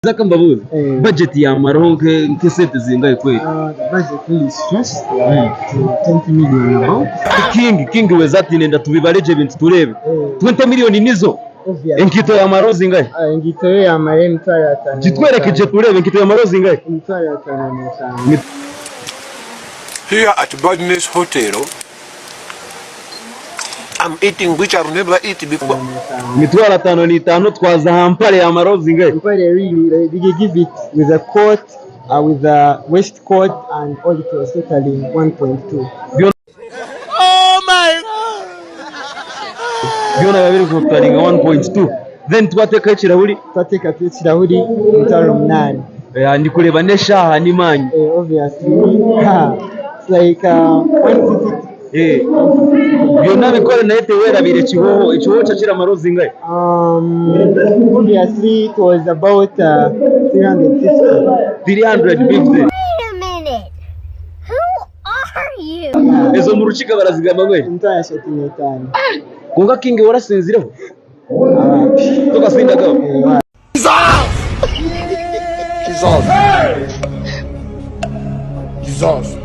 Zaka mbabuze. Eh. Budget yamaraho nk'esente zingahe kweli? The budget really stressed to 20 million about. King weza ati nenda tubibareje ebintu tureebe. 20 million nizo. Obviously. Enkaito yamaraho zingahe? Enkaito yo yamara 50,000. Gitwereke gye tureebe enkaito yamaraho zingahe? 55,000. Here at Badness Hotel, I'm eating which I've never eaten before. 55,000 twaza aha mpare yamaraho zingahe? Empare really, like, they give it with a coat, with a waistcoat and all, it was totally 1.2. Byona biba biri kutotalinga 1.2. Then twateekaho ekirahuri. Twateekaho ekirahuri 8,000. Eh, ndikureeba n'eshaaha ni maanyi. Eh, obviously. Ha. It's like 150. Eh, byona bikore naye teweerabire ekihoho. Ekihoho kyo kiramaraho zingahe? Obviously, it was about 350. 350. Wait a minute. Who are you? Ezo mu rukiga barazigamba ngwe? 35,000. Kwonka King warasinzireho? Awapi. Tokasindagaho? Eh, wa- Jesus. Jesus.